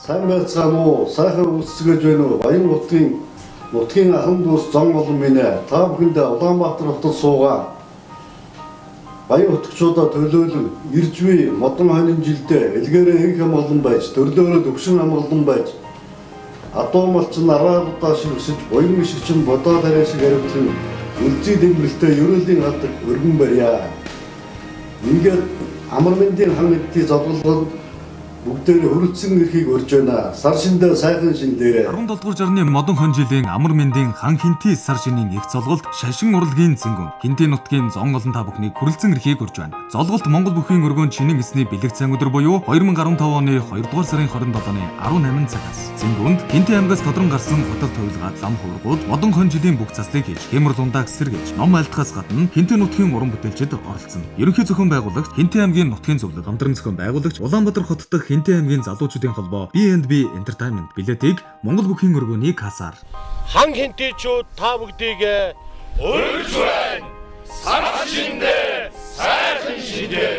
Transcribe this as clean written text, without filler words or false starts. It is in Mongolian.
Сайн байцгаана уу? Сайхан үлсгэж байна уу? Баян хотын нутгийн ахын дүүс зон олон минь ээ. Та бүхэндээ Улаанбаатар хотод суугаа. Баян хотгчуудаа төлөөлөн ирж буй модон хонин жилдээ элгээрээ энх амгалан байж, төрлөөрөө төвшин амгалан байж, адуу малчин араа будаа шиг өсөж, буян ишиг чинь бодоо тариа шиг аривдлан үлзий дэмбэрэлтэй ерөөлийн хадаг өргөн барья. Ингээд амар мэндийн хан эдний зодголгод бүгдээр хөрөлдсөн эрхийг өрж байна. Сар шиндээ сайхан шин дээрээ. 17 дугаар жарны модон хон жилийн амар мэндийн хан хинти сар шинийн их золголт шашин урлагийн зэнгүн хинти нутгийн зон олон та бүхнийг хүрэлцэн эрхийг өрж байна. Золголт Монгол бүхийн өргөөнд шинийн эсний бэлэг цан өдөр буюу 2015 оны 2 дугаар сарын 27-ны 18 цагаас зэнгүнд хинти аймгаас тодрон гарсан хотол туйлгаад лам хувиргууд модон хон жилийн бүх заслыг хийж хэмэр лундааг сэргээж ном айлтгаас гадна хинти нутгийн уран бүтээлчид оролцсон. Ерөнхий зохион байгуулагч Хинти аймгийн нутгийн зөвлөл, хамтран зохион байгуулагч Улаанбаатар хот дахь Хинти аймгийн залуучуудын холбоо B&B Entertainment билетийг Монгол бүхийн өргөөний касаар. Хан хинтийчүүд та бүгдийг Урьж байна. Сар шиндээ сайхан шидээ.